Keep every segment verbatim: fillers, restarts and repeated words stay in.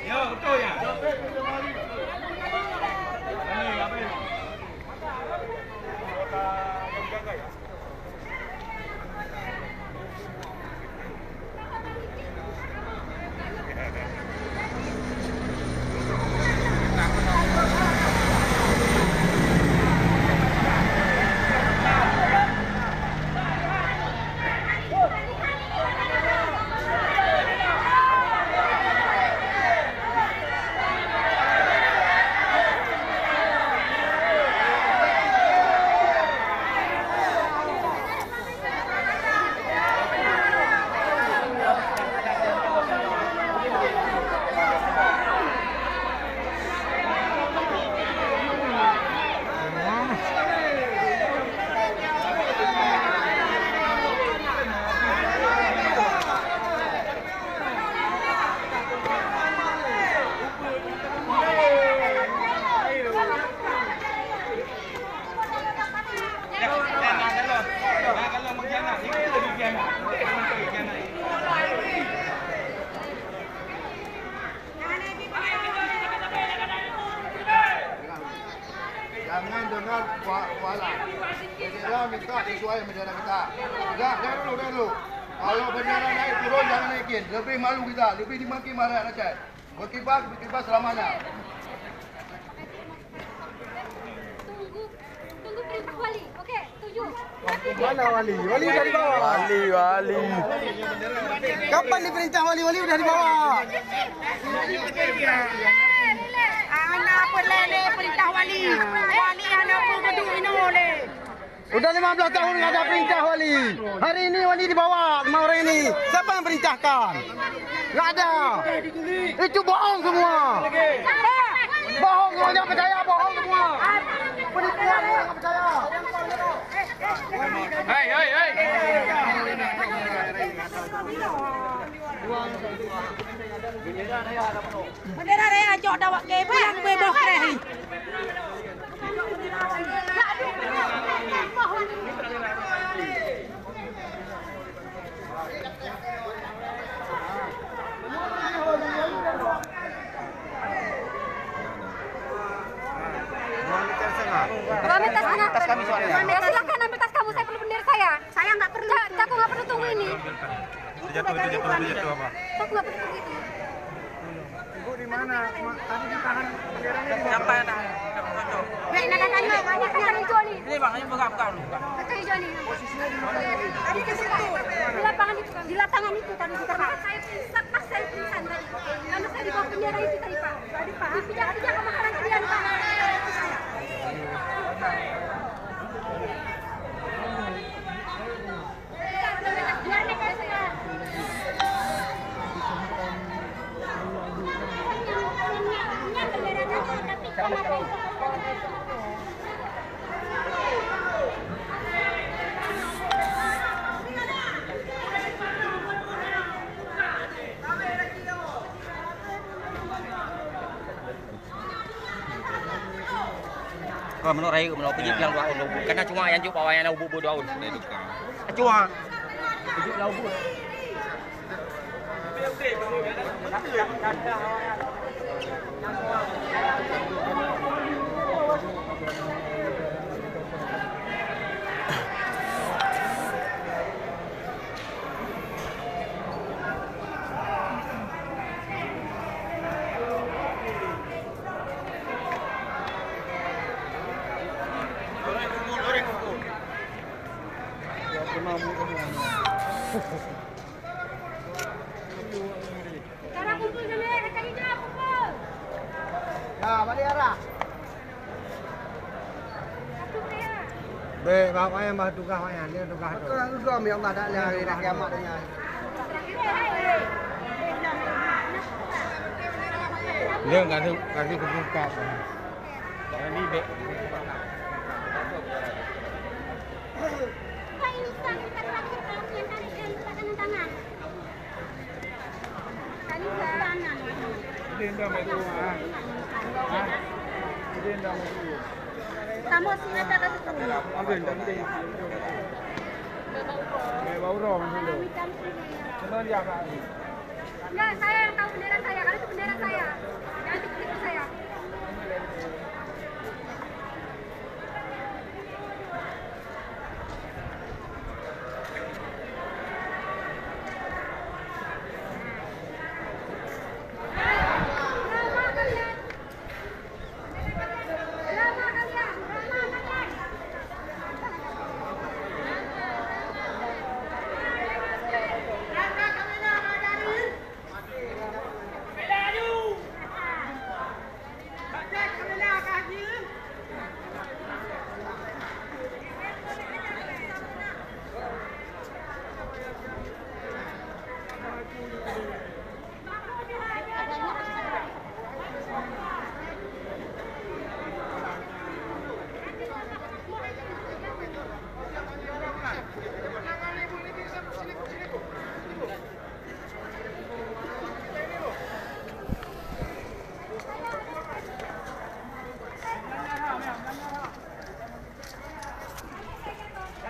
Ya, betul ya. Jangan dengar kuala. Bendera minta sesuai bendera kita. Dah, dah dulu, dah dulu. Kalau bendera naik turun, jangan naikin. Lebih malu kita, lebih dimaki marah rakyat. Berkibar, berkibar selamanya. Tunggu, tunggu perintah wali. Oke, tuju. Mana wali? Wali udah dibawa. Wali, wali. Kapan diperintah wali? Wali udah dibawa. Anak apa lele perintah wali? Wali anak apa bedu ino le? Udah lima belas tahun nggak ada perintah wali. Hari ini wali dibawa sama orang ini. Siapa yang perintahkan? Nggak ada. Itu bohong semua. Bohong semua, jangan percaya, bohong semua. Penipuan, jangan percaya. Hai, hai, hai. Bendera raya jok dawak ke pulang beboh kreh. Dua meter setengah. Dua meter setengah. Tas kami soalnya. Dua meter. Ya, silakan ambil tas kamu, saya perlu bendera saya. Saya nggak perlu. Saya, aku nggak perlu tunggu ini. Jatuh, itu jatuh, itu jatuh apa? Aku nggak perlu tunggu itu. Ibu di mana? Ma-, tadi ditahan benderanya di mana? Siapa yang tahan? Siapa yang tahan? Baik, nak tanya, banyak yang tahan hijau ni. Ini bang, ini pegang, pegang dulu, pegang. Betul hijau ni. Posisinya di mana tadi? Tadi ke situ. Di lapangan itu, Kang. Di lapangan itu tadi ditahan. Saya pingsan, pas saya pingsan tadi. Karena saya dibawa bendera itu tadi, Pak. Tadi, Pak. Dipijak-pijak sama orang kalian, Pak. Kalau menurut saya, menurut aku, ya, bilang dua orang. Karena cuma yang jumpa awak yang ubuk-ubuk dua orang. Ada tukang. Cuma. Ubuk lah ubuk. Sekarang kumpul sana, kacang hijau, kumpul. Ya, balik arah. Bèk, bah, payah bah tugaih, payah. Dia tugaih tu. Betul, hukum, ya Allah, tak ada hari nak kiamat dunia. Dia nggak ada, nggak ada kebuka. Jadi, bèk. Ini dah mai dua, ha? Ha? Ini dah mai dua. Sama si ada kat situ. Ambil, ambil. Mai bau rong dulu. Enggak, saya yang tahu bendera saya, karena itu bendera saya. Jangan tipu-tipu saya.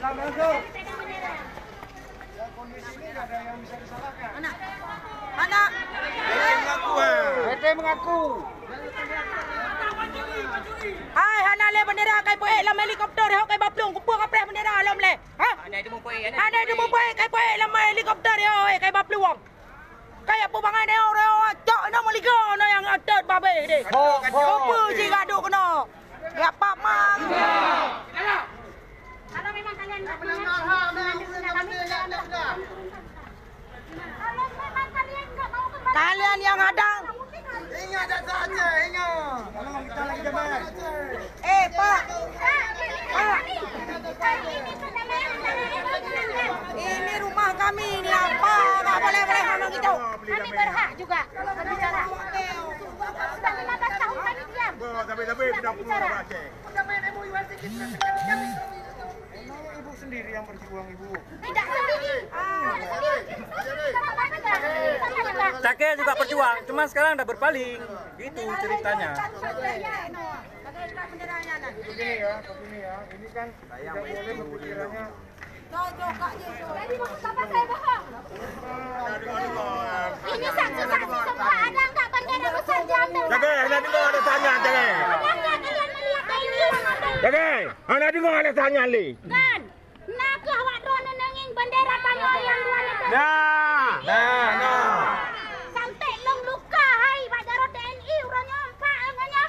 Dalam langsung. Kondisi ini nggak ada yang bisa disalahkan. Anak. Anak. P T mengaku, ha. P T mengaku. Hai, hana lé bendera kai peuék lam helikopter, hok kai baplueng, kupeue kapreh bendera lom lé. Ha? Hana itu mupeuék, hana itu mupeuék, kai peuék lam helikopter, hok kai baplueng. Kaya peue bangai nyoe, nyoe, cok, nyoe meuligoe, nyoe nyang atet babeh deh. Ho, ho. Apa ji gaduh keunoe? Ya, Pak Mang. Kalau memang kalian nggak punya, kalau memang kalian nggak mau kembali, kalian yang hadang. Ingat dasar Aceh, ingat. Tolong kita lagi jabat. Eh, Pak. Pak. Ini rumah kami ini, apa? Nggak boleh-boleh ngomong gitu. Kami berhak juga berbicara. Sudah lima belas tahun kami diam. Tapi, tapi, tidak perlu bicara. Emang ibu sendiri yang berjuang, Ibu? Tidak sendiri. Tidak sendiri. Cakee juga berjuang, cuma sekarang udah berpaling. Gitu ceritanya. Begini ya, begini ya. Ini kan tidak boleh berpikirannya. Jadi maksud Bapak saya bohong? Ini saksi-saksi semua ada nggak bendera besar diambil? Jaga, hana deungoe ada tanya, jaga. Pernah nggak kalian melihat ini? Jaga, hana deungoe ada tanya lé. Kan, na keuh awak droeneuh neungieng bendera tanyoe nyang dua meter. Nah, nah, nah. Sampai lôn luka hai bak jaroe T N I uroe nyoe empat ngon nyoe.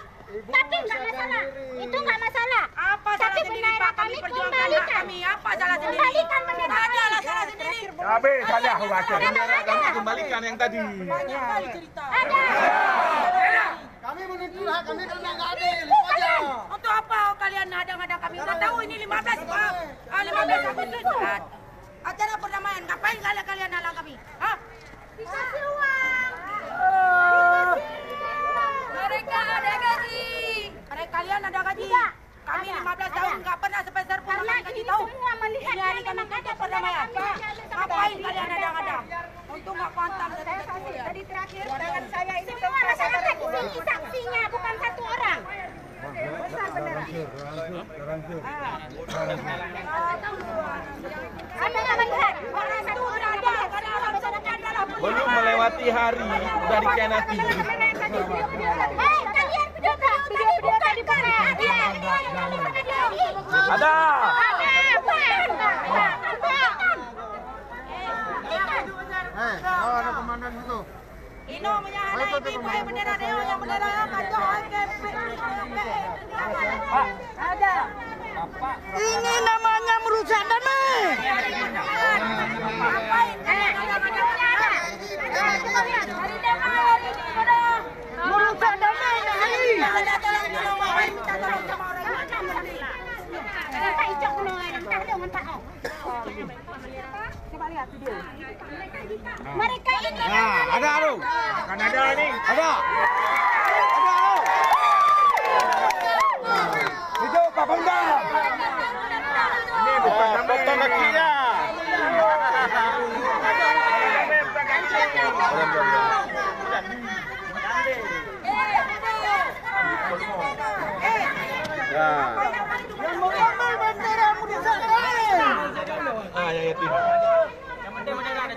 Tapi nggak masalah. Itu nggak masalah. Apa salah sendiri, Pak? Kami perjuangkan hak kami. Apa salah sendiri? Kembalikan bendera kami. Adalah salah sendiri. Habis salah baca. Bendera kami kembalikan yang tadi. Banyak kali cerita. Ada. Kami menuntut hak kami karena nggak adil. Itu aja. Untuk apa kalian hadang-hadang kami? Udah tahu ini lima belas, Pak. Ah, lima belas Agustus. Acara perdamaian. Ngapain kalian, kalian halang kami? Hah? Dikasih uang. Mereka ada gaji. Mereka, kalian ada gaji. Tidak. Kami lima belas tahun nggak pernah sepeser pun makan gaji, tahu? Ini hari kami tuntut perdamaian. Ngapain kalian ada-ada? Untung nggak kuantam dari satu ya. Tadi terakhir, tangan saya ini semua masyarakat di sini saksinya, bukan satu orang. Belum melewati hari, udah dikhianati. Hei, kalian video tadi bukan karena ada. Ada. Hei, ada komandan situ. Inoe meunyo hana ini, bukai bendera dewa nyang bendera nyang kacau, hai, kepek. Ada. Ini namanya merusak damai. Merusak damai ini. Coba lihat video. Mereka ini. Nah, ada tu. Akan ada ni. Ada. Ada tu. Itu Pak Pangdam. Ini bukan potong kaki ya. Ya. Ah, ya, ya, tu. Yang penting bendera ada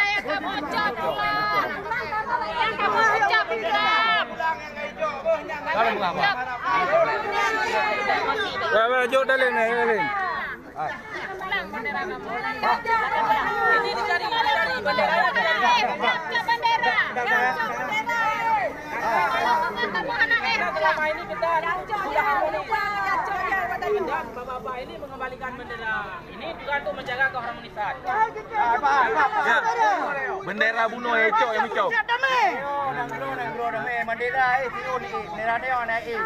bendera yang kamu ucap, Bang. Yang kamu ucap, Bang. Yang kamu ucap. Weh, weh, jok dalem, eh, dalem. Ini dicari, dicari bendera. Bendera. Selama ini kita sudah harmonis. Dan Bapak-bapak ini mengembalikan bendera. Ini juga untuk menjaga keharmonisan. Ya. Bendera bunoe, eh, cok nyang meucok. Bendera, eh, tiun, eh, bendera dia, eh.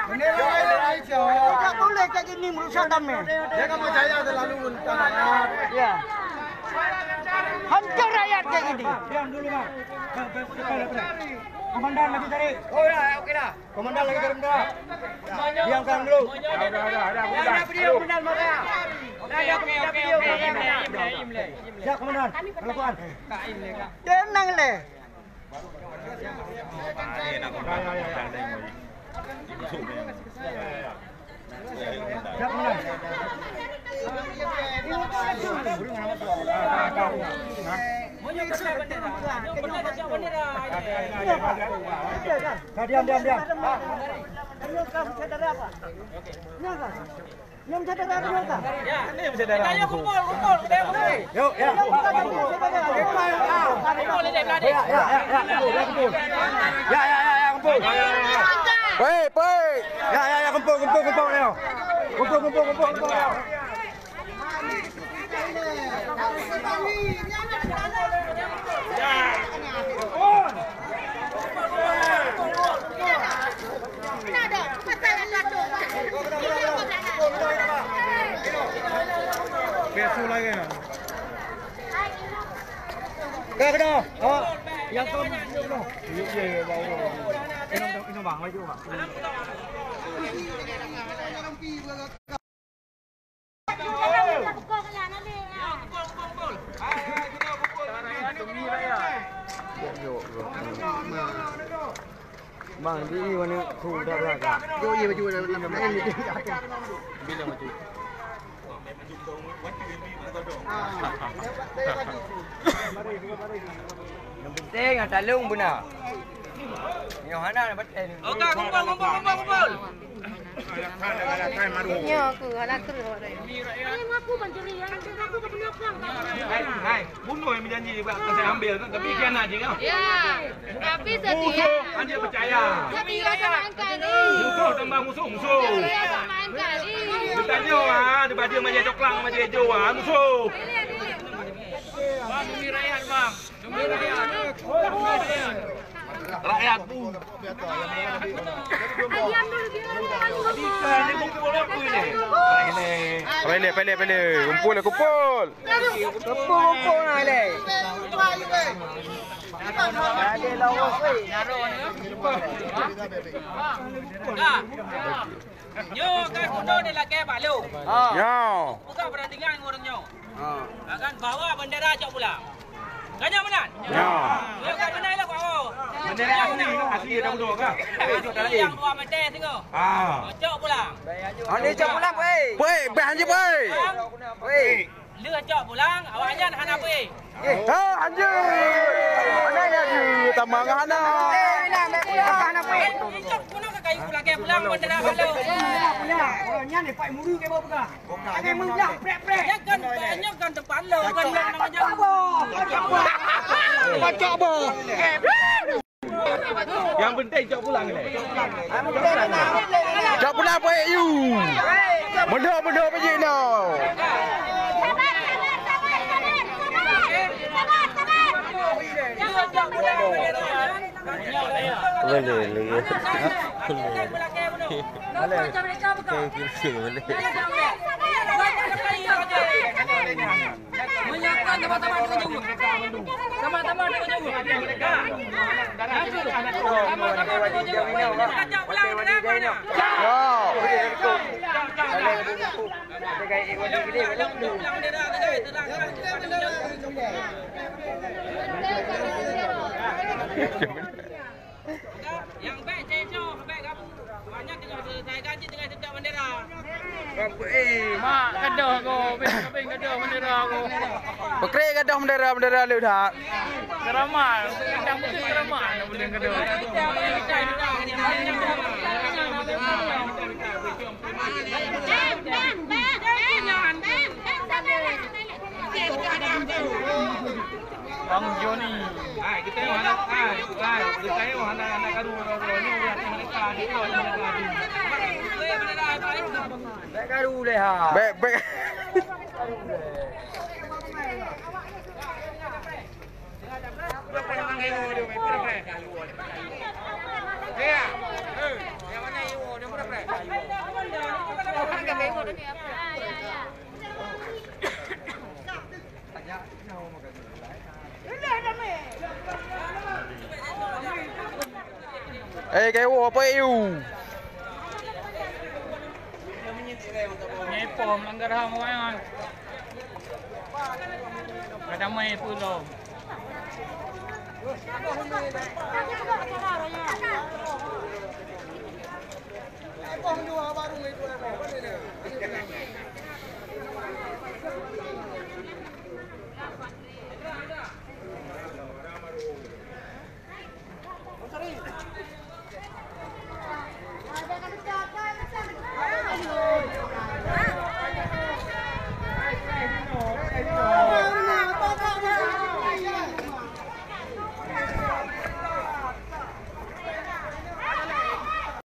Bendera, eh, cok. Tak boleh kayak gini merusak damai. Jangan percaya terlalu. Ya. Hancur rakyat kayak gini. Diam dulu, Bang. Bang, bang, bang, bang. Komandan lagi cari. Oh ya, oke dah. Komandan lagi cari bendera. Diamkan dulu. Ada, ada, ada, ada. Ada video, Komandan, maka. Ada video, Komandan. Siap, Komandan. Lakukan. Tenang leh. Diam, diam, diam. Ini bisa darah. Ayo kumpul, kumpul, kumpul. Yuk, ya. Kumpul ini, Beladi. Ya, ya, ya, ya, kumpul, ya, kumpul. Ya, ya, ya, ya, kumpul. Baik, baik. Ya, ya, ya, kumpul, kumpul, kumpul, ya. Kumpul, kumpul, kumpul, kumpul, ya. Biasa lagi. Dah kena. Oh, yang kau. Ini, ini, bang. Ini, ini, bang. Maju, bang. Bang, di mana sudah berada? Yo, iya, baju dah, dah, dah. Bila maju? Yang penting, ah, talung beuna. Nyoe hana nak batai ni. Oke, kumpul, kumpul, kumpul, kumpul. Nyoe aku, alah, terus. Ini aku mencuri, yang aku ke penopang. Hai, hai, bunuh yang berjanji juga, saya ambil kan, tapi khianat je kan. Ya, tapi setia. Musuh, hanya percaya. Setia sama angkari. Musuh tambah musuh, musuh. Setia sama angkari. Kita nyoe, ah, di baju macam coklat, macam hijau, ah, musuh. Bang, demi rakyat, Bang. Rakyat pun. Pele, pele, pele. Kumpul, kumpul. Kumpul, kumpul, nah, le. Nyoe kan kuno ni lakée bak lôn. Ha. Nyoe. Buka pertandingan ngon ureueng nyoe. Ha. Ha kan, bawa bendera cok pulang. Kan nyoe meunan? Nyoe. Nyoe kan meunan lah, bawa. Bendera asli, asli dah udah kan? Asli yang dua meter singoh. Ha. Cok pulang. Ani cok pulang, weh. Weh, bah anjing, weh. Weh. Lheueh cok pulang, awaknyan hana pue. Eh, ha, anjing. Mana ya, anjing? Tambah ngan hana. Eh, nah, nak pulang, hana pue. Ijok guna ke kayu pulang, ke pulang bendera balo. Pulang, pulang. Orang nyan ni, Pak Muri ke bawah pegang. Ada meulah, prek, prek. Nyan kan, nyan kan tempat lo, kan lo nama jago. Pacak boh. Yang penting cok pulang ni. Cok pulang apa, eh, you? Meudoh, meudoh apa je no? Boleh, boleh. Boleh. Boleh. Meunyoe ka Sama-sama dengan jawab. Sama-sama dengan jawab. Sama-sama dengan jawab. Kacau pulang, kenapa nak? Kacau pulang bendera, kacau pulang bendera. Nyang bèk cecok, bèk gabu. Banyak tengah selesai gaji, tengah seujak bendera. Mak gadoh ko, bèk gadoh bendera ko. Peukrek gadoh bendera, bendera leuh that. Keramat, kadang mungkin keramat nak boleh gadoh. Bang Joni. Hai, kita yang mana? Hai, hai, kita yang mana? Anak karu, orang-orang ni, orang yang mereka, dia tahu yang mereka. Bèk garu lé ha. Bèk, bèk. Eh, kayu apa, iu? Nyepo melanggar ham awak nyan. Ka damai pulo.